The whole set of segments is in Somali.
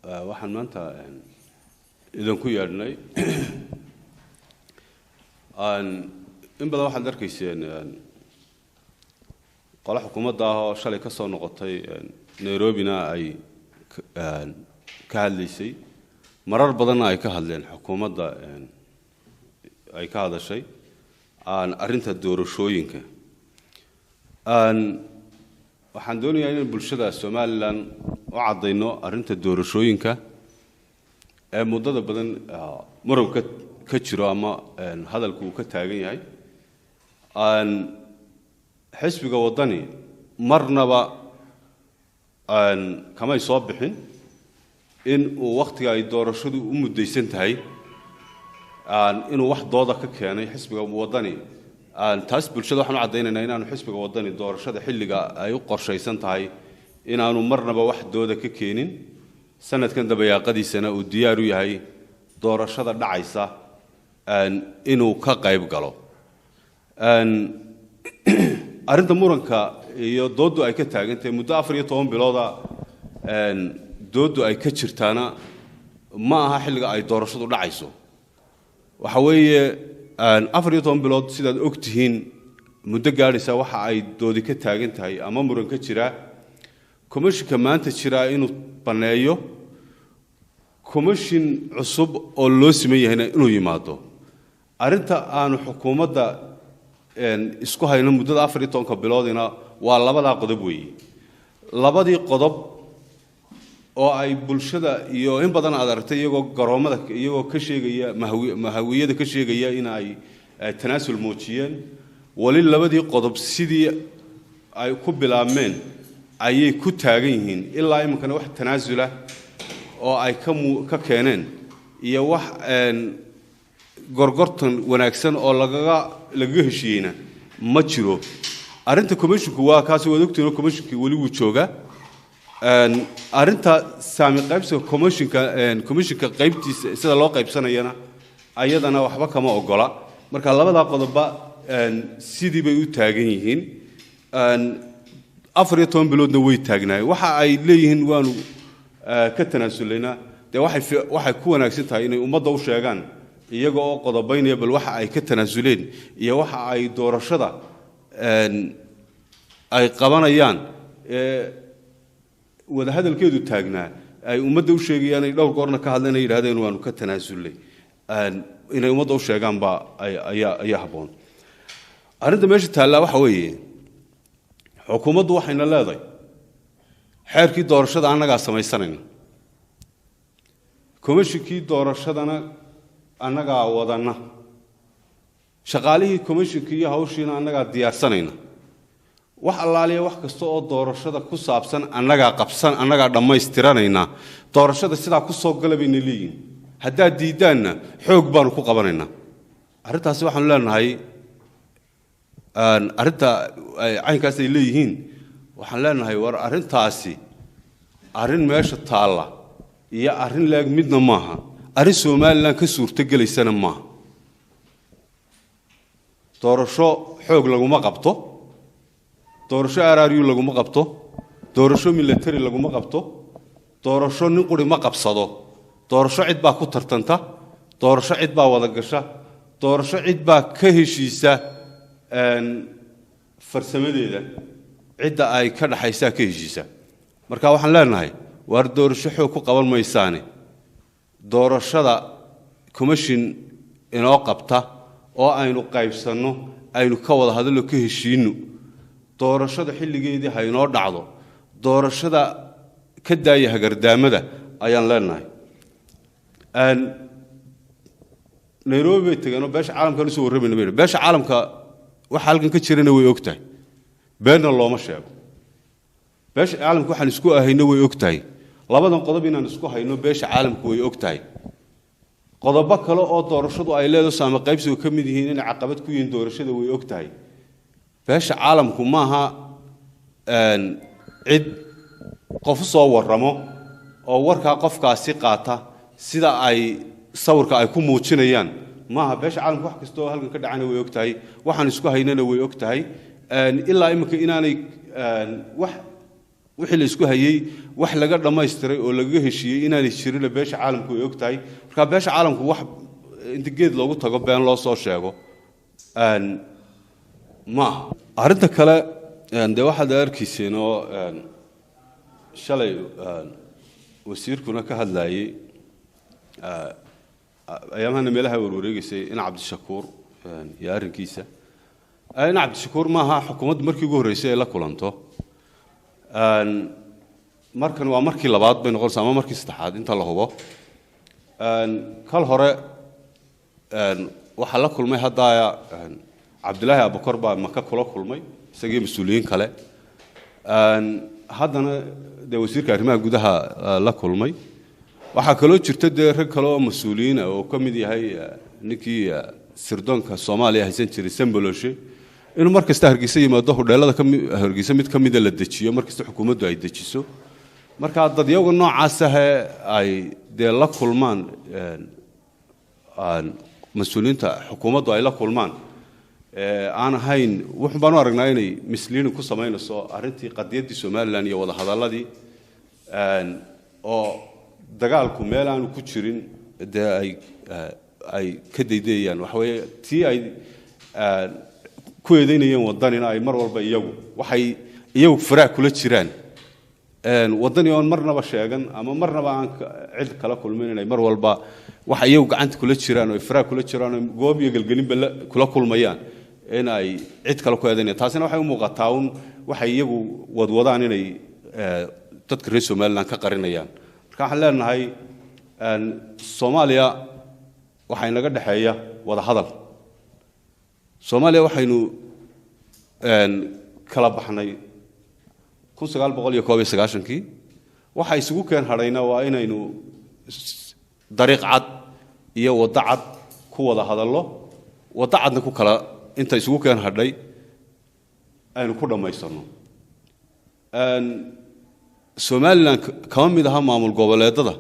Waxaan maanta idinku yeedhnay, in badan waxaad arkayseen qole xukuumadda ah oo shalay ka soo noqotay Nairobina ay ka hadlaysay, marar badanna ay ka hadleen xukuumadda ay ka hadashay arrinta doorashooyinka. Waxaan doonayaa inaan bulshada Somalilan u caddayno arrinta doorashooyinka ee muddada badan muranka ka jiro ama hadalku uu ka taagan yahay. Xisbiga Waddani marnaba kamay soo bixin in uu wakhtiga ay doorashadu u muddaysan tahay inuu wax dooda ka keenay xisbiga Waddani. Taas bulshada waxaan u caddaynaynaa inaanu xisbiga Waddani doorashada xilliga ay u qorshaysan tahay inaanu marnaba wax dooda ka keenin, sanadkan dabayaaqadiisana uu diyaar u yahay doorashada dhacaysa inuu ka qayb galo. Arrinta muranka iyo dooddu ay ka taagantahay muddo 14 bilooda dooddu ay ka jirtaana ma aha xilliga ay doorashadu dhacayso. Waxa weeye 14 bilood, sidaad og tihiin, muddo gaadhaysa waxa ay doodi ka taagan tahay ama muran ka jiraa commissionka maanta jiraa inuu banneeyo, commission cusub oo loo siman yahayna inuu yimaado. Arrinta aanu xukuumadda isku hayno muddada 14-ka biloodina waa labadaa qodob weeye. Labadii qodob oo ay bulshada iyo in badan aad aragtay iyagoo garoommada iyagoo ka sheegaya mahawiyada ka sheegaya in ay tanaasul muujiyeen, wali labadii qodob sidii ay ku bilaabmeen ayay ku taagan yihiin. Ilaa iminkana wax tanaasula oo ay ka keeneen iyo wax gorgortan wanaagsan oo lagaga heshiiyeyna ma jiro. Arrinta commissionku waa kaasi, waad ogtihiin oo commissionkii weli wuu joogaa. Arrinta saami qaybsiga commissionka, commissionka qaybtiisa sida loo qaybsanayana ayadana waxba kama ogola. Marka labadaa qodobba sidii bay u taagan yihiin, 14 biloodna way taagnaayeen. Waxa ay leeyihiin waanu ka tanaasulaynaa, dee waxay ku wanaagsan tahay inay ummadda u sheegaan iyaga oo qodobaynaya bal waxa ay ka tanaasuleen iyo waxa ay doorashada ay qabanayaan ee wadahadalkeedu taagnaa ay ummadda u sheegayaan, ay dhowr goorna ka hadleen, ay yidhahdeen waanu ka tanaasulnay, inay ummadda u sheegaan baa ayaa habboon. Arrinta meesha taallaa waxa weeye xukuumaddu waxayna leedahay xeerkii doorashada annagaa samaysanayna, komishinkii doorashadana annagaa wadanna, shaqaalihii komishinkii iyo hawshiina annagaa diyaarsanayna, wax allaaliya wax kasta oo doorashada ku saabsan annagaa qabsan, annagaa dhammaystiranayna. Doorashada sidaa ku soo gala bayna leeyihin, haddaad diiddaanna xoog baanu ku qabanaynaa. Arrintaasi waxaanu leenahay, arrinta caynkaas ay leeyihiin waxaan leenahay, war arrintaasi arrin meesha taalla iyo arrin leeg midna maaha, arrin Somalilan ka suurtogelaysana maaha. Doorasho xoog laguma qabto, doorasho RRU laguma qabto, doorasho military laguma qabto, doorasho nin quri ma qabsado. Doorasho cid baa ku tartanta, doorasho cid baa wada gasha, doorasho cid baa ka heshiisa farsamadeeda, cidda ay ka dhaxaysaa ka heshiisa. Marka waxaan leenahay, waar doorasho xoog ku qaban maysaane, doorashada commission inoo qabta oo aynu qaybsanno, aynu ka wada hadallo, ka heshiinno, doorashada xilligeedii ha inoo dhacdo, doorashada ka daaya hagardaamada ayaan leenahay. Nairobi bay tageenoo beesha caalamkaan usoo warramayna bay. Beesha caalamka waxa halkan ka jirana way og tahay, beenna looma sheego. Beesha caalamka waxaan isku ahayno way og tahay, labadan qodob inaan isku hayno beesha caalamku way og tahay. Qodobo kale oo doorashadu ay leedaho saama qaybsigu ka mid yihiin inay caqabad ku yihiin doorashada way og tahay. Beesha caalamku maaha cid qof u soo warramo oo warkaa qofkaasi qaata sida ay sawirka ay ku muujinayaan maaha. Beesha caalamka wax kasta oo halkan ka dhacana way og tahay, waxaan isku haynana way og tahay. Ilaa iminka inaanay wax Wixii la isku hayey wax laga dhammaystiray oo lagaga heshiiyey inaanay jirin, beesha caalamku ay og tahay. Marka beesha caalamku wax inta geed loogu tago been loo soo sheego maaha. Arrinta kale, dee waxaad arkayseen oo shalay wasiirkuna ka hadlayey, ayaamahana meelaha warwareegeysay, in Cabdishakuur iyo arrinkiisa. In Cabdishakuur maaha xukuumaddu markii ugu horreysay ay la kulanto. Markan waa markii labaad bay noqonaysaa ama markii saddexaad inta la hubo. Kal hore waxaa la kulmay haddaaya Cabdilaahi Abukor baa Maka kula kulmay, isagii mas-uuliyiin kale. Haddana dee wasiirka arrimaha gudaha la kulmay. Waxaa kaloo jirta dee rag kale oo mas-uuliyiin ah oo ka mid yahay ninkii sirdoonka Soomaaliya haysan jiray, Samboloshe, inuu mar kasta Hargeysa yimaado, hudheelada kami Hargeysa mid ka mida la dejiyo, mar kasta xukuumaddu ay dejiso. Marka dadyaga noocaas ahee ay dee la kulmaan, mas-uuliyiinta xukuumaddu ay la kulmaan, aan ahayn, wuxun baan u aragnaa inay misleading ku samaynayso arrintii qadiyaddii Somaliland iyo wadahadalladii, oo dagaalku meel aanu ku jirin dee ay ka daydayayaan. Waxa weeye tii ay ku eedeynayeen Waddanina ay mar walba iyagu waxay iyagu faraha kula jiraan, Waddani oon marnaba sheegan ama marnaba aan cid kala kulmin, inay mar walba waxa iyagu gacanta kula jiraan oo ay faraha kula jiraan oo goob iyo gelgelinba kula kulmayaan in ay cid kale ku eedeynayaan. Taasina waxay u muuqataa un waxay iyagu wadwadaan inay dadka reer Somaliland ka qarinayaan. Marka waxaan leenahay, Soomaaliya waxaa inaga dhexeeya wada hadal. Soomaaliya waxaynu kala baxnay 1991-kii. Waxa isugu keen hadhayna waa inaynu dariiq cad iyo waddo cad ku wada hadallo, waddo cadna ku kala inta isugu keen hadhay aynu ku dhammaysanno. Somaliland kama mid aha maamul goboleedada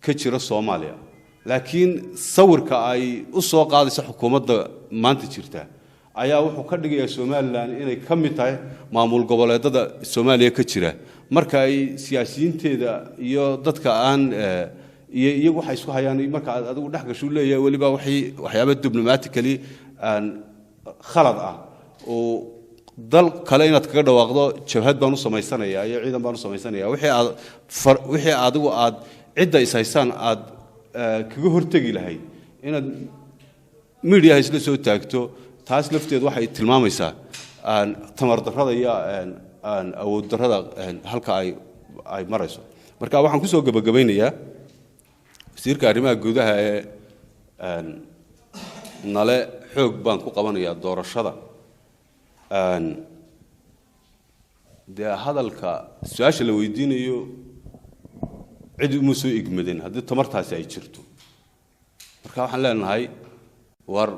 ka jira Soomaaliya, laakiin sawirka ay u soo qaadaysa xukuumadda maanta jirta ayaa wuxuu ka dhigayaa Somaliland inay ka mid tahay maamul goboleedada Soomaaliya ka jira. Marka ay siyaasiyiinteeda iyo dadka aan iyo iyagu waxay isku hayaan, marka aad adigu dhex gashuu leeyahay, weliba waxii waxyaaba diplomatically aan khalad ah oo dal kale inaad kaga dhawaaqdo jabhad baan u samaysanayaa iyo ciidan baan u samaysanaya, wixii aad wixii adigu aad cidda is haysaan aad kaga hortegi lahayd inaad media isla soo taagto, taas lafteed waxay tilmaamaysaa tamar darrada iyo awood darrada halka ay marayso. Marka waxaan kusoo gebagabaynayaa wasiirka arrimaha gudaha ee nale xoog baan ku qabanayaa doorashada. Dee hadalka su-aasha la weydiinayo cid uma soo igmadin haddii tamartaasi ay jirto. Marka waxaan leenahay, war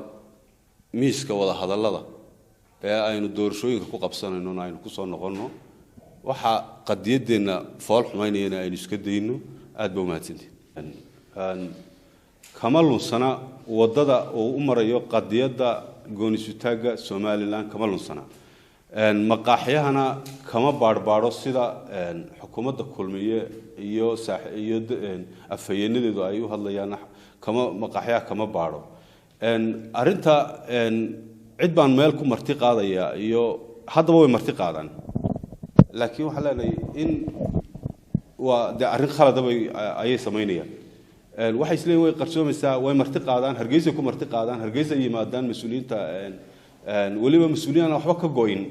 miiska wada hadallada ee aynu doorashooyinka ku qabsanaynona aynu ku soo noqonno, waxa qadiyaddeenna fool xumaynayana aynu iska dayno. Aad ba umahadsantihin. Kama lunsana waddada uu u marayo qadiyadda goonisutaagga Somaliland, kama lunsana, maqaaxyahana kama baadhbaadho sida xukuumadda Kulmiye iyo iyo afhayeenadeedu ay u hadlayaan. Kama maqaaxyaha kama baadho. Arrinta cid baan meel ku marti qaadaya iyo haddaba way marti qaadaan, laakiin waxaan leenahay in waa dee arrin khalada bay ayay samaynayaan. Waxay isleeyihin way qarsoomaysaa, way marti qaadaan, Hargeysay ku marti qaadaan, Hargeysa ay yimaadaan mas-uuliyiinta, weliba mas-uuliyiin aan waxba ka go'in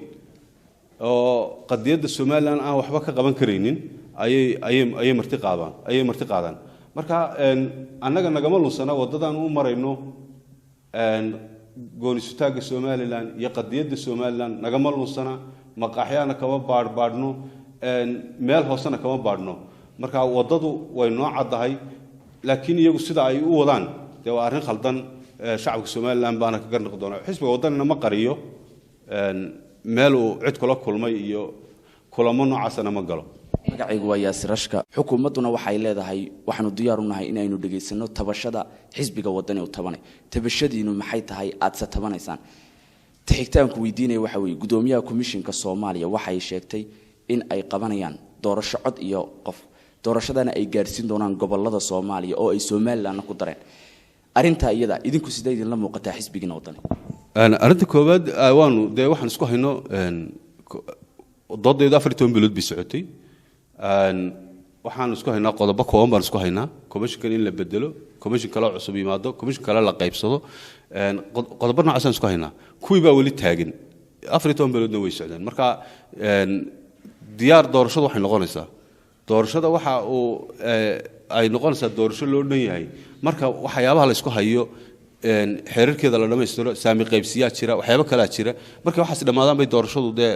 oo qadiyadda Somaliland aan waxba ka qaban karaynin ayay marti qaadaan, ayay marti qaadaan. Marka annaga nagama lunsana waddadaan u marayno goonisutaagga Somaliland iyo qadiyadda Somaliland, nagama lunsana, maqaaxyahana kama baadhbaadhno, meel hoosena kama baadhno. Marka waddadu way noo caddahay, laakiin iyagu sida ay u wadaan dee waa arrin khaldan. Shacabka Somaliland baana ka garnaqi doona. Xisbiga Waddanina ma qariyo meel uu cid kula kulmay iyo kulamo noocaasana ma galo. Magacaygu waa Yaasir Rashka. Xukuumadduna waxay leedahay waxaanu diyaar u nahay inaynu dhegaysanno tabashada xisbiga Waddani u tabanay. Tabashadiinu maxay tahay aadse tabanaysaan? Tixigtaanku weydiinaya waxa weeye, guddoomiyaha komishinka Soomaaliya waxay sheegtay in ay qabanayaan Doorasho cod iyo qof, doorashadana ay gaadhsiin doonaan gobolada Soomaaliya oo ay Somalilandna ku dareen. Arrintaa iyada idinku sidee idinla muuqataa, xisbigiina Wadani? Arrinta koowaad, waanu dee waxaan isku hayno, doodaydu 14 bilood bay socotay. Waxaan isku haynaa qodobo kooban baan isku haynaa: commissionkan in la bedelo, commission kale cusub yimaado, commission kale la qaybsado. Qodobo noocaasaan isku haynaa. Kuwii baa weli taagan, 14 biloodna way socdeen. Marka diyaar doorashadu waxay noqonaysaa, doorashada waxa uu ay noqonaysaa doorasho loo dhan yahay marka waxyaabaha la isku hayo xeerarkeeda la dhammaystiro. Saami qaybsiyaa jira, waxyaabo kalaa jira. Markay waxaas dhammaadaan bay doorashadu dee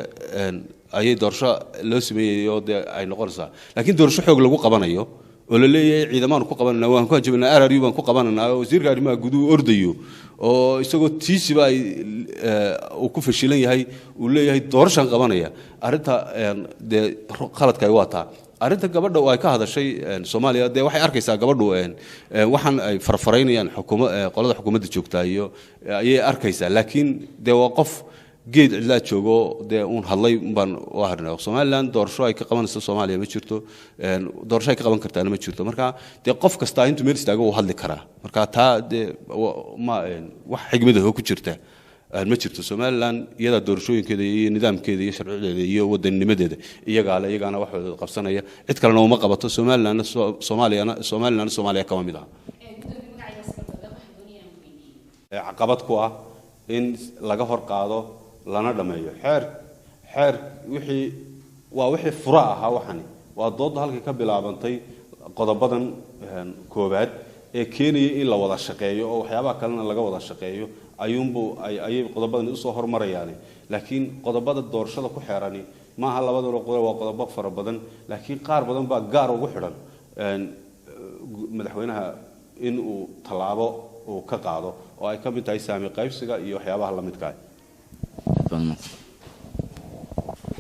ayay doorasho loo sameeyey oo dee ay noqonaysaa. Laakiin doorasho xoog lagu qabanayo oo la leeyahay ciidamaanu ku qabanana, waan ku hanjabanaa, RRU baan ku qabananaa, oo wasiirka arrimaha guduhu ordayo oo isagoo tiisiba ay uu ku fashilan yahay uu leeyahay doorashaan qabanaya, arrinta dee khaladka ay waa taa. Arrinta gabadha oo ay ka hadashay Soomaaliya, dee waxay arkaysaa gabadhu waxaan ay farfaraynayaan xukuma qolada xukuumadda joogtaa iyo ayay arkaysaa. Laakiin dee waa qof geed cidlaa joogo, dee uun hadlay baan u harnay. Somaliland doorasho ay ka qabanayso Soomaaliya ma jirto, doorasho ay ka qaban kartaana ma jirto. Marka dee qof kastaa intuu meel istaago uu hadli karaa. Marka taa dee ma wax xigmadaho ku jirta ma jirto. Somaliland iyadaa doorashooyinkeeda iyo nidaamkeeda iyo sharcideeda iyo wadanimadeeda iyagaa le, iyagaana waxooda qabsanaya, cid kalena uma qabato. Somalilandna Soomaaliyana, Somalilandna Soomaaliya kama mid aha. Caqabad ku ah in laga hor qaado lana dhammeeyo xeer wixii waa wixii fura ahaa. Waxani waa doodda halkay ka bilaabantay. Qodobadan koowaad ee keenaya in la wada shaqeeyo oo waxyaabaha kalena laga wada shaqeeyo ayuunbuu ayay qodobadani usoo hormarayaan. Laakiin qodobada doorashada ku xeerani maaha labadaba qodob, waa qodobo fara badan, laakiin qaar badan baa gaar ugu xidhan madaxweynaha in uu tallaabo uu ka qaado, oo ay ka mid tahay saami qaybsiga iyo waxyaabaha la midka ah.